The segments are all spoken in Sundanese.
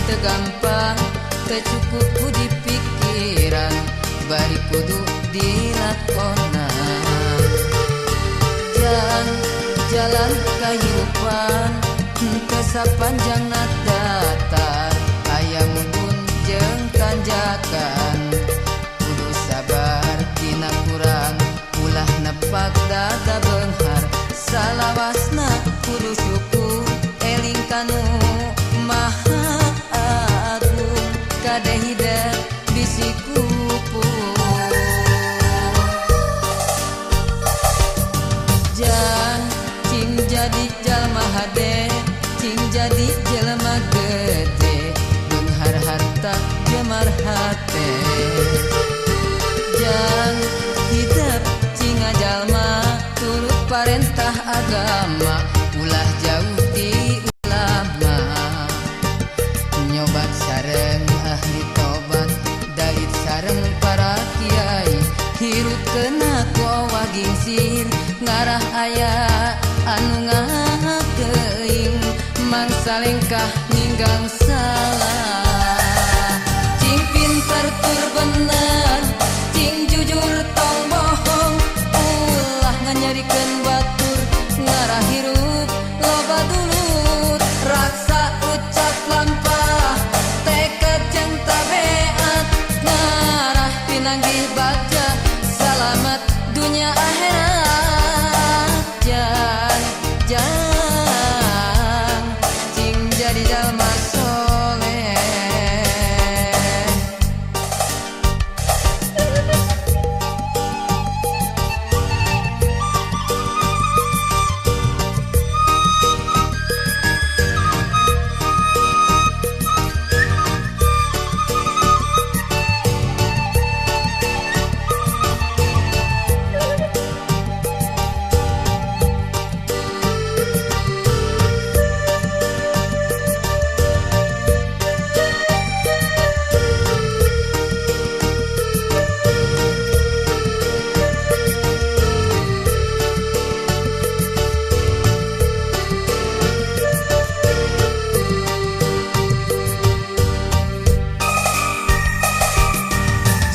teu gampang, teu cukup ku dipikiran, bari kudu dilakonan. Jalan jalan kahirupan teu sapanjangna datar, aya mubun jeung tanjakan. Kudu sabar dina kurang, ulah nepak dada beunghar. Salawasna kudu syukur, eling kanu maha agung, kade hidep bisi kupur. Jang cing jadi jalma hade, cing jadi jelema gede, beunghar harta jemar hate. Jang hidep cing jalma turut parentah agama, ulah jauh ti ulama. Nyobat sareng ahli tobat, dait sareng para kiai, hirup kena ku awah gingsir, ngarah aya anu ngakeuing, mangsa lengkah ninggang salah. Cing pinter tur bener, cing jujur tong bohong, ulah nganyerikeun batur, ngarah hirup loba dulur. Raksa ucap lampah, tekad jeung tabeat, ngarah pinanggih bagja, salamet dunya akhirat. Jang jang cing jadi jalma soleh.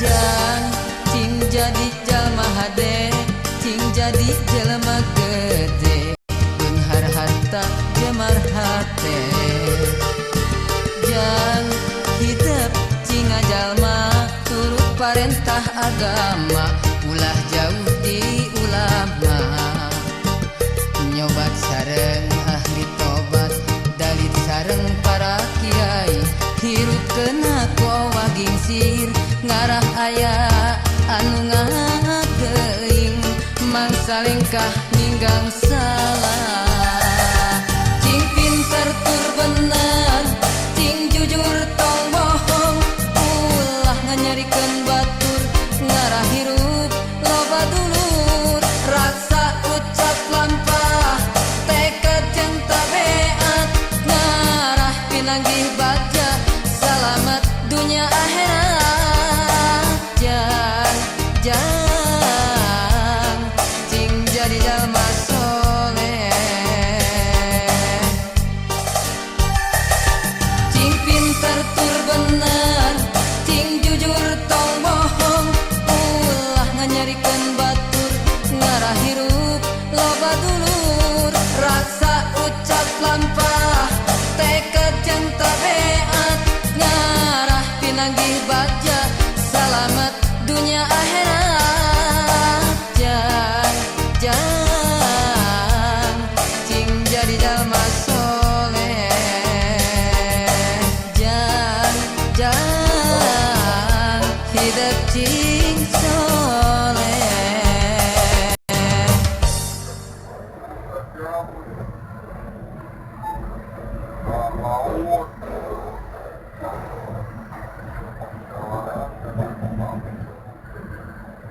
Jang cing jadi jalma hade, cing jadi jelema gede, beunghar harta jemar hate. Jang hidep cing jalma turut parentah agama, ulah jauh ti ulama. Nyobat sareng ahli tobat, dalit sareng para kiai, hirup kena ku awah gingsir, ngarah aya anu ngakeuing, mangsa lengkah ninggang salah. Cing pinter tur bener, cing jujur tong bohong, ulah nganyerikeun batur, ngarah hirup loba dulur. Raksa ucap lampah, tekad jeung tabeat, ngarah pinanggih bagja, salamet dunya akhirat. Jang jang cing jadi jalma soleh. Cing pinter tur bener, cing jujur tong bohong, ulah nganyerikeun batur, ngarah hirup loba dulur. Raksa ucap lampah, tekad jeung tabeat, ngarah pinanggih bagja, salamet dunya akhirat. Jang jang cing jadi jalma soleh. Jang jang hidep cing soleh.